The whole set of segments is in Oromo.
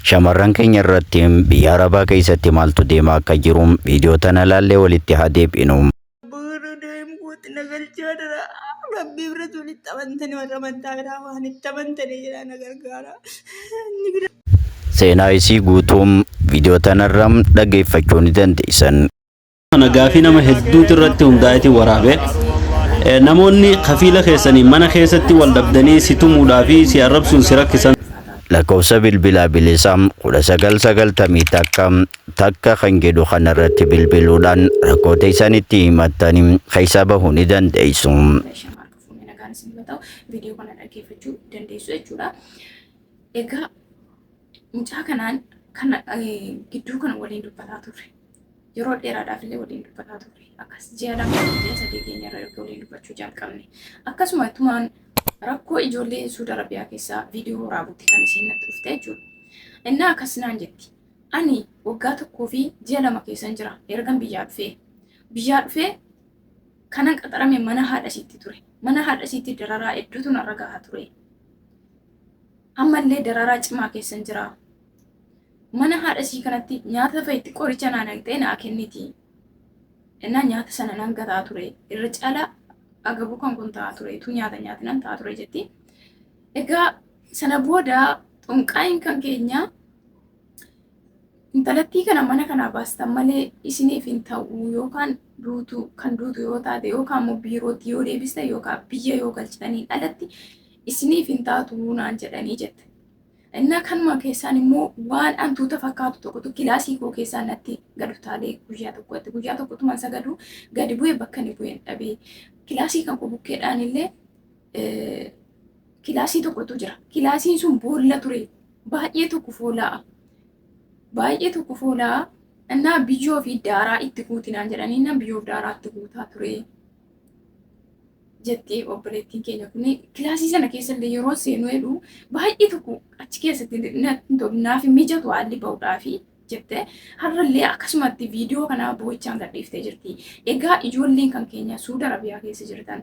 Shamarran keenya irratti biyya Arabaa keessatti maaltu deemaa akka jiru viidiyoo tana laallee walitti haa deebinu. Bu'uura deemuutti na galchaa jira. Rabbii bira tulitti amantanii warra amantaa biraa waan itti amantanii jira na gargaara. Inni bira. Seenaa isii guutuu viidiyoo tanarra dhaggeeffachuu ni dandeessan. Kana gaafii nama hedduutu irratti hundaa'eetiin waraabe. Namoonni kafiila keessanii mana keessatti wal dhabdanii si tumuudhaa fi si arrabsuun si rakkisan. Lakkoofsa bilbilaa bilisaa 1991 takka kan jedhu kanarratti bilbiluudhaan rakkoo teessan itti himattanii keessaa bahuu ni dandeessu. Shamaa harka fuunee nagaan isin ta'u viidiyoo kana dhaggeeffachuu dandeessu jechuudha. Egaa mucaa kanaan kana gidduu kana waliin dubbataa turre. Yeroo dheeraadhaaf illee waliin dubbataa turre. Akkas ji'a 2 ji'a 3 keenya irra erga waliin dubbachuu jalqabne. Akkasuma ittumaan rakkoo ijoollee Suudi Arabiyaa keessaa viidiyoo waraabuutti kan isheen natti dhufte jechuudha. Innaa akkas naan jetti. Ani waggaa tokkoo fi ji'a 2 keessan jira ergan biyyaa dhufee. Biyyaa dhufee kanan qaxarame mana haadha isiitti ture. Mana haadha isiitti dararaa hedduutu narra gahaa ture. Ammallee dararaa cimaa keessan jira. Mana haadha isii kanatti nyaata fa'itti qoricha naa naqxee naa kenniti. Innaa nyaata sana nan gataa ture. Irra caalaa agabuu kan kun ta'aa ture. Utuu nyaata nyaati nan ta'aa ture jetti. Egaa sana booda xonqaayin kan keenya intalattii kana mana kanaa baastan malee isiniif hin ta'u yookaan duutu kan duutu yoo taate yookaan immoo biirootti yoo deebistan yookaan biyya yoo galchitaniin alatti isiniif hin taatu naan jedhanii jette. Innaa kanuma keessaan immoo waan antuuta fakkaatu tokkotu kilaasii koo keessaa natti gad utaalee guyyaa tokkotti guyyaa tokkotuman sagadu gadi bu'ee bakka inni bu'een dhabee kilaasii kan koo bukkeedhaan illee kilaasii tokkotu jira. Kilaasiin sun boolla ture. Baay'ee tokko foolaa'a. Baay'ee tokko foolaa'a. Innaa biyyoo fi daaraa itti guutinaan jedhanii innaa biyyoo fi daaraa itti guutaa ture. Jetti obboleettiin keenya kun kilaasii sana keessa illee yeroo seenu jedhu baay'ee tokko achi keessatti naaf hin mijatu haalli ba'uudhaafi jette har'allee akkasumatti viidiyoo kana boo'ichaan gadhiiftee jirti. Egaa ijoolleen kan keenya Suudi Arabiyaa keessa jirtan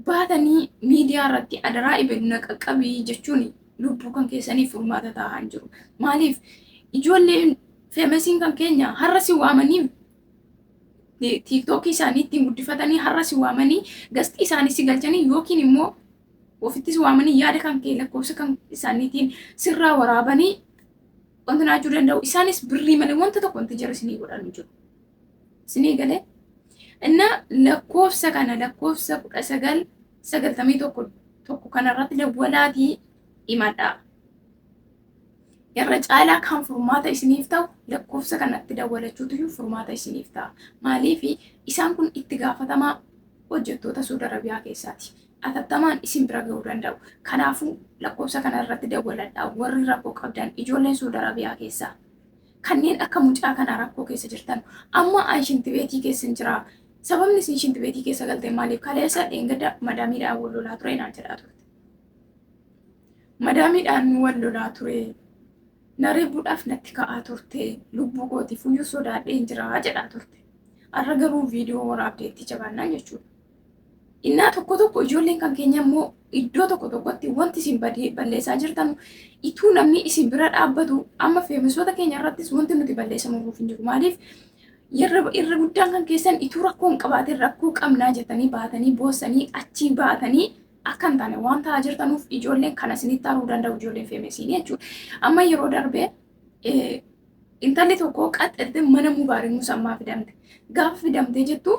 baatanii miidiyaa irratti adaraa ibelu na qaqqabii jechuun lubbuu kan keessaniif furmaata taa'aa hin jiru. Maaliif ijoolleen feemesiin kan keenya har'a si waamanii tiiktookii isaanii ittiin guddifatanii har'a si waamanii gastii isaanii si galchanii yookiin immoo ofitti si waamanii yaada kan kee lakkoofsa kan isaaniitiin sirraa waraabanii wanta naachuu danda'u. Isaanis birrii malee wanta tokko wanti jara isinii godhan hin jiru. Isinii galee inna lakkoofsa kana lakkoofsa 1991 tokko kanarratti dawwalaatii himadhaa. Irra caalaa kan furmaata isiniif ta'u lakkoofsa kanatti dawwalachuutu furmaata isiniif ta'a. Maaliif isaan kun itti gaafatamaa hojjettoota Suudi Arabiyaa keessaati. Atattamaan isin bira ga'uu danda'u. Kanaafuu lakkoofsa kana irratti dawwaladhaa warri rakkoo qabdan ijoolleen Suudi Arabiyaa keessaa. Kanneen akka mucaa kanaa rakkoo keessa jirtan amma an shintibeetii keessan jira. Sababni isin shintibeetii keessa galte maaliif kaleessa dheengadda madaamiidhaan wal lolaa ture naan jedhaa turte. Madaamiidhaan nu wal lolaa ture. Na reebuudhaaf natti ka'aa turte. Lubbuu kootiif iyyuu sodaadheen jira jedhaa turte. Har'a garuu viidiyoo waraabdeetti jabaannaan jechuudha. Innaa tokko tokko ijoolleen kan keenya immoo iddoo tokko tokkotti wanti isin balleessaa jirtan ituu namni isin bira dhaabbatu amma feemisoota keenya irrattis wanti nuti balleessamuuf hin jiru. Maaliif irra guddaan kan keessan ituu rakkoo hin qabaatin rakkoo qabnaa jettanii baatanii boossanii achii baatanii akka hin taane waan ta'aa jirtanuuf ijoolleen kana isinitti aaruu danda'u ijoolleen feemesiin jechuudha. Amma yeroo darbe intalli tokko qaxxatte mana Mubaarik Musammaa fidamte. Gaafa fidamtee jettu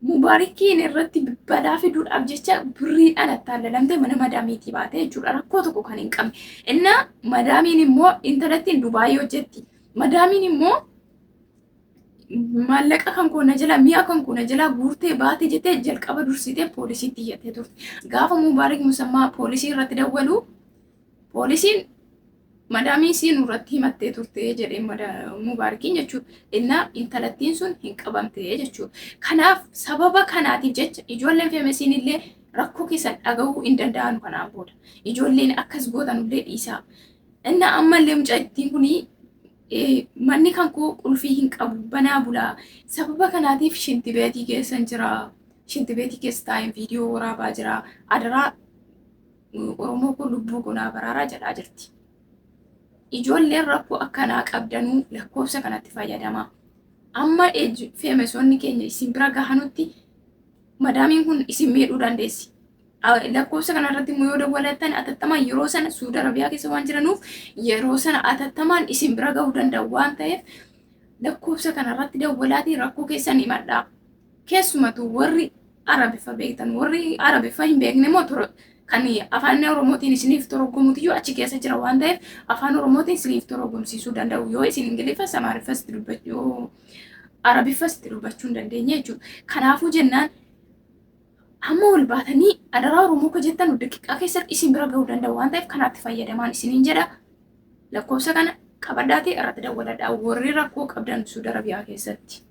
Mubaarikiin irratti balaa fiduudhaaf jecha birriidhaan attaallalamte mana madaamiitii baate jechuudha. Rakkoo tokko kan hin qabne. Innaa madaamiin immoo intalattiin Dubaayii hojjetti. Madaamiin immoo maallaqa kan koo na jalaa mi'a kan koo na jalaa guurtee baate jettee jalqaba dursitee poolisiitti iyyattee turte. Gaafa Mubaarik Musammaa poolisii irratti dawwalu poolisiin madaamii isii nurratti himattee turte jedhee Mubaarikiin jechuudha. Innaa intalattiin sun hin qabamte jechuudha. Kanaaf sababa kanaatiif jecha ijoolleen feemesiin illee rakkoo keessan dhagahuu hin danda'anu kanaan booda. Ijoolleen akkas gootanullee dhiisaa. Innaa ammallee mucattiin kunii Manni kan koo qulfii hin qabu banaa bulaa. Sababa kanaatiif shintibeetii keessan jira. Shintibeetii keessa taa'een viidiyoo waraabaa jira. Adaraa Oromoo koo lubbuu koo naa baraaraa jedhaa jirti. Ijoolleen rakkoo akkanaa qabdanuu lakkoofsa kanatti fayyadamaa. Amma feemesoonni keenya isin bira gahanutti madaamiin kun isin miidhuu dandeessi. Lakkoofsa kanarratti immoo yoo dawwalattan atattamaan yeroo sana Suudi Arabiyaa keessa waan jiranuuf yeroo sana atattamaan isin bira gahuu danda'u waan ta'eef lakkoofsa kanarratti dawwalaatii rakkoo keessan himadhaa. Keessumattuu warri Arabiffa beektan, warri Arabiffa hin beekne immoo kan afaan Oromootiin isiniif toroggomuutiyyuu achi keessa jira waan ta'eef afaan Oromootiin isiniif toroggomsiisuu danda'u yoo isin Ingiliffas, Amaariffas itti dubbachuu, Arabiffas itti dubbachuu hin dandeenye jechuudha. Kanaafuu jennaan hamma ol baatanii adaraa Oromoo ko jettan daqiiqaa keessatti isin bira gahuu danda'u waan ta'eef kanaatti fayyadamaan isiniin jedha. Lakkoofsa kana qabadhaatii irratti dawwaladhaa warri rakkoo qabdan Suudi Arabiyaa keessatti.